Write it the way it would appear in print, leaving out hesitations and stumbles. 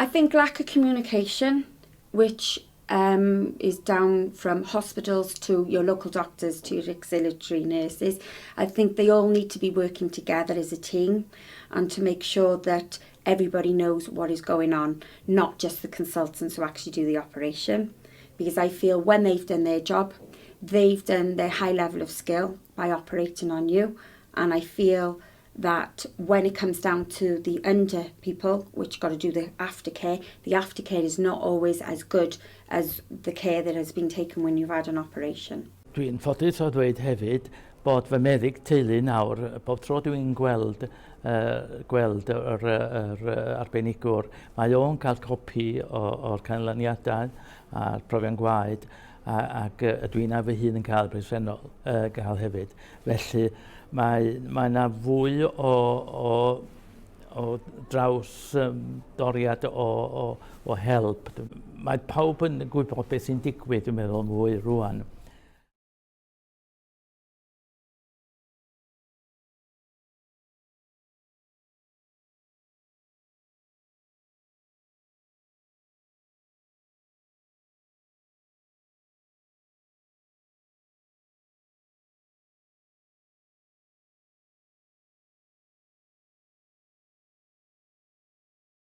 I think lack of communication, which um, is down from hospitals to your local doctors to your auxiliary nurses. I think they all need to be working together as a team and to make sure that everybody knows what is going on, not just the consultants who actually do the operation. Because I feel when they've done their job, they've done their high level of skill by operating on you. And I feel that when it comes down to the under people, which got to do the aftercare, the aftercare is not always as good as the care that has been taken when you've had an operation. Dwi'n ffodus o ddweud hefyd bod fy meddyg teulu nawr, bob tro dwi'n gweld, uh, gweld yr, yr, yr arbenigwr, mae o'n cael copi o'r canlyniadau a'r profion gwaed, a, ac uh, dwi'n a fy hun yn cael presennol, uh, gael hefyd. Felly mae, mae yna fwy o, o, o draws um, doriad o, o, o help. Mae pawb yn gwybod beth sy'n digwydd, dwi'n meddwl, mwy rwan.